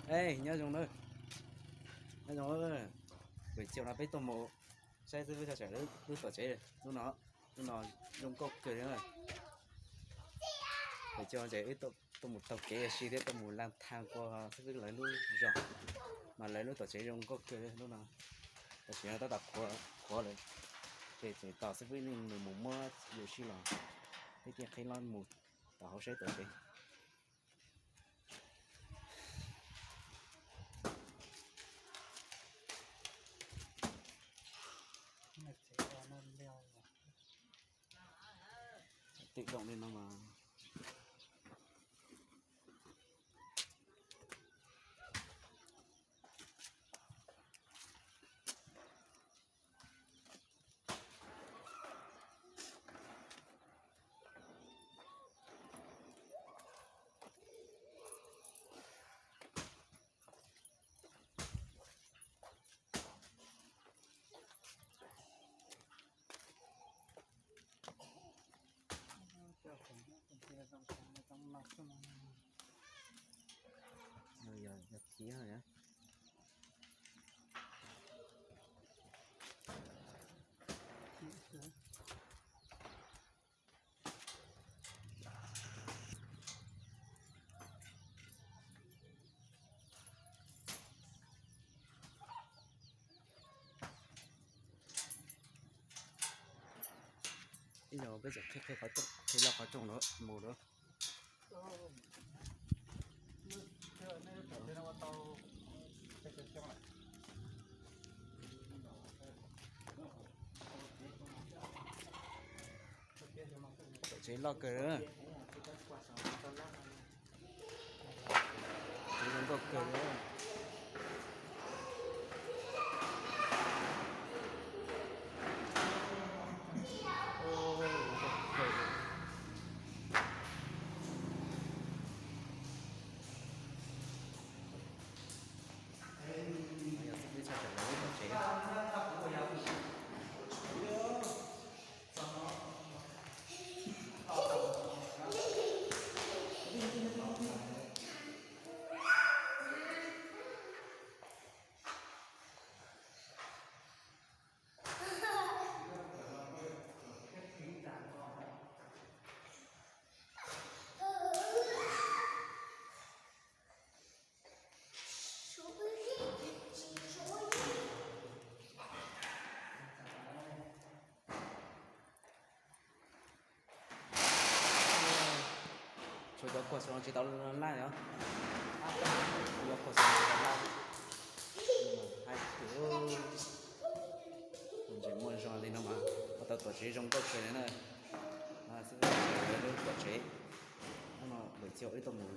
Ej, nyob zoo na, nyob zoo. Buim txhia no peb tuaj mus saib xib fwb tshaj tsam lub tuam tsev lub no, lub no zoo nkauj kawg li na. Buim txhia ces wb tuaj mus taug kev ua si thiab tuaj mus lang thang kua xib fwb lawv lub zos, mas lawv lub tuam tsev zoo nkauj kawg li lub no. Tam sim no tab tom qhuav lawm, ces tseem tos xib fwb nws mus muab yuav sij los peb thiaj qhib los mus tom hauv saib tuam tsev. Twm doom li no mas. Yog, yog txiv. Ib zaug peb tseem qhib qhib qhov rooj, qhib loj qhov rooj lawm mus lawm. Tuam tsev loj kawg. Tsev zoo nkauj kawg. Yog xib fwb tshaj tsam lawv lub tuam tsev. Tshuav cov kuag xwb tsis tau laij os. Cov kuag xwb tsis tau laij. Hais tias tus ntses muaj zog li no mas ua tau tuam tsev zoo nkauj kawg li na. Xib fwb lawv lub tuam tsev. Hnub no Buim Txhia wb tuaj mus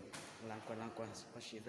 la kua la kua pab si xwb.